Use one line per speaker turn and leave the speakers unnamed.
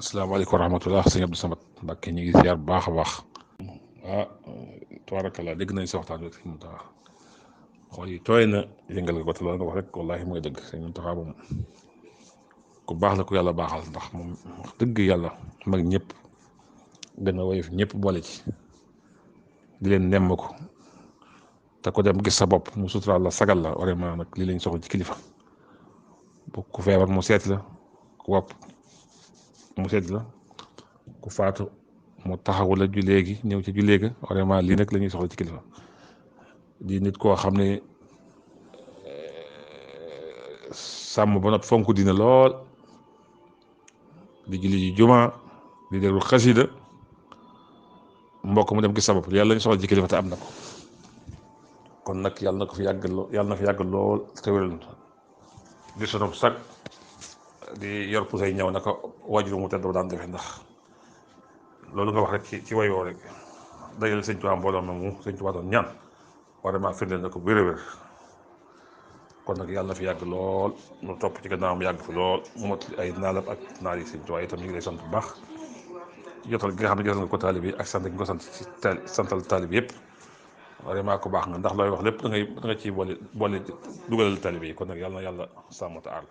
asalaamaaleykum wa rahmatulah sëñ Abdou Samad Mbacke ñu ngi ziar bu baax a baax. ah tabaarakallaa dégg nañ sa waxtaan rek sëñ Mountakha xool yi tooy na yëngal nga ko te loolu nga wax rek wallaahi mooy dëgg sëñ Mountakha moom ku baax la ku yàlla baaxal ndax moom wax dëgg yàlla mag ñëpp gën a woyof ñëpp boole ci di leen nemm ko te ko dem gis sa bopp mu suturaal la sagal la vraiment nag lii lañ soxla ci kilifa bu ku feebar mu seet la ku wopp mu seet la ku faatu mu taxawu la ju léegi ñëw ci ju léegi vraiment lii nag la ñuy soxla ci kilifa di nit koo xam ne sàmm ba noppi fonk dina lool di julli ji juma di déglu xasida mbokk mu dem gis sa bopp yàlla lañu soxla ci kilifa te am na ko kon nag yàlla na ko fi yàggal yàlla na fi yàggal lool te wéral di sunu sag di yor pusay ñëw naka waajur mu tedd ba daan defee ndax loolu nga wax rek ci way woo rek dajale sëñ Tuubaa mbooloo ma mu sëñ Tuubaa doon ñaan vraiment firndeel na ko wér a wér kon nag yàlla na fi yàgg lool mu topp ci gannaawam yàgg fi lool mu mot ay naalam ak naar yi sëñ Tuubaa itam ñu ngi lay sant bu baax jotal gi nga xam ne jotal nga ko taalib yi ak sant gi nga ko sant ci santal taalib yëpp vraiment ko baax nga ndax looy wax lépp da nga ciy boole dugalal taalib yi kon nag yàlla na yàlla sàmm te aar